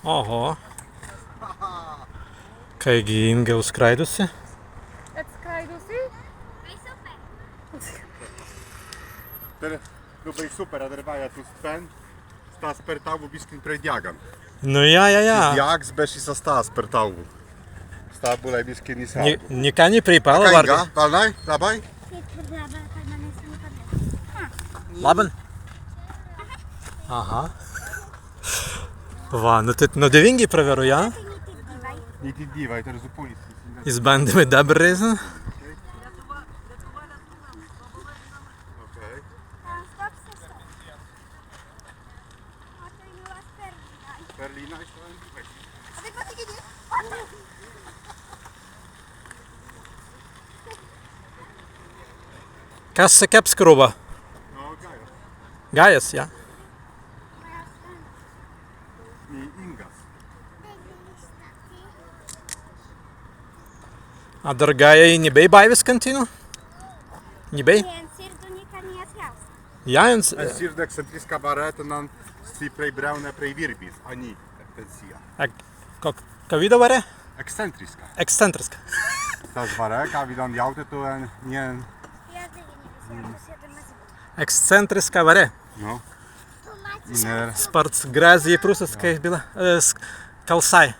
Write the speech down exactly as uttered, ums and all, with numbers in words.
Oho. Kāigi Inga uzskraidusi? Atskraidusi? Tēr, nu, bēi super, adder wāi, tū sten. Sta spārtawu biskin prei djagan. Nu jā, jā, jā. Djags bēi sta spārtawu. Sta būlai biskin ni sārgu. Nika ni pripala. Wārgi. Palnai, labbai. Labban. Aha. Wa, nu tēt, nu dēwingi prawerru, jā? Ni tīt dīwai, tēr zupūlis. Izbāndimai dabber rēizan. Okei. Kas se kebs krūwa? Gājas, jā. Adder gājai ni bēi baiwiskai, teinū? Ni bēi? Jā, en sirdu ekscentriska ware tennan stwi prei braunai, prei wirbis, a ni ekscentriska. Kawīda ware? Ekscentriska. Ekscentriska. Sta ware, kawīdan jāu tēt, en, ni en. Ekscentriska ware. Nu. Spārts grazzi prūsiskai bilā, kalsai.